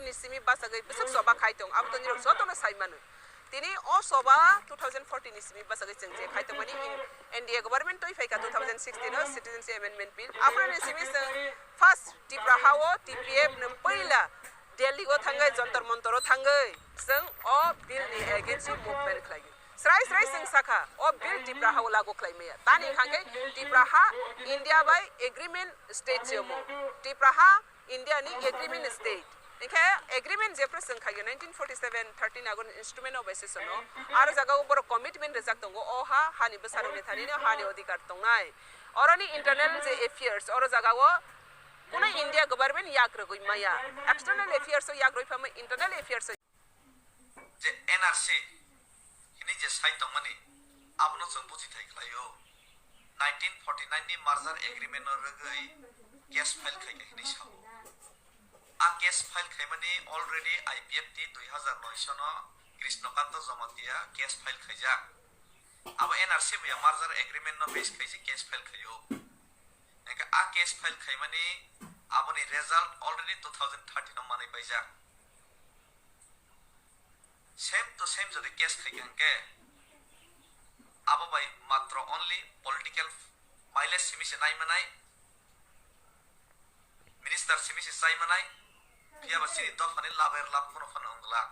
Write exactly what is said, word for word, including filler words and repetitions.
ni simi bachagwi bwswk choba khai tong, abo to nirok jotono sai mano. Tini o choba two thousand fourteen ni simi bachagwi chwng je khai tongmani in-, N D A government twi phaikha two thousand sixteen o Citizenship Amendment Bill. Aphuru ni simi chwng first Tipra ha o T P F no puila Delhi o thangwi Jantar Mantar o thangwi chwng o bill ni against o movement khlaio. Srai srai chwng sakha, o bill Tipra ha o lagu khlai maya. Tani hwnkhe Tipra ha India bai agreement state se omo. Tipra ha India ni agreement state. Hwnkhe agreement jephru chwng khaio nineteen forty seven thirteen August instrument o bai se sono. Aro jaga o borok commitment rijak tongo, o ha, hani bwsarok ni thani no hani odhikar tongnai. Oroni internal je affairs, oro jaga o kuno India government yak rwgwi maya. External affairs o yak rwui phama internal affairs o je N R C hini je sai tongmani, abono chwng buji thai khlaio. Nineteen forty nine ni merger agreement no rwgwi case file khaikha hini sao. A case file khaimani already I P F T dui hazar noi sono Krishnakanta Jamatia case file khaijak. Abo N R C buya merger agreement no base khaisi case file khaio. Hingkhe a case file khaimani aboni result already two thousand thirteen o manwi paijak. Same to same jodi case khaikha hingkhe abo bai matro only political mileage simi se nai manai, minister simi se chai manai, phiya ba chini dophani laber lab kheno phano wng glak.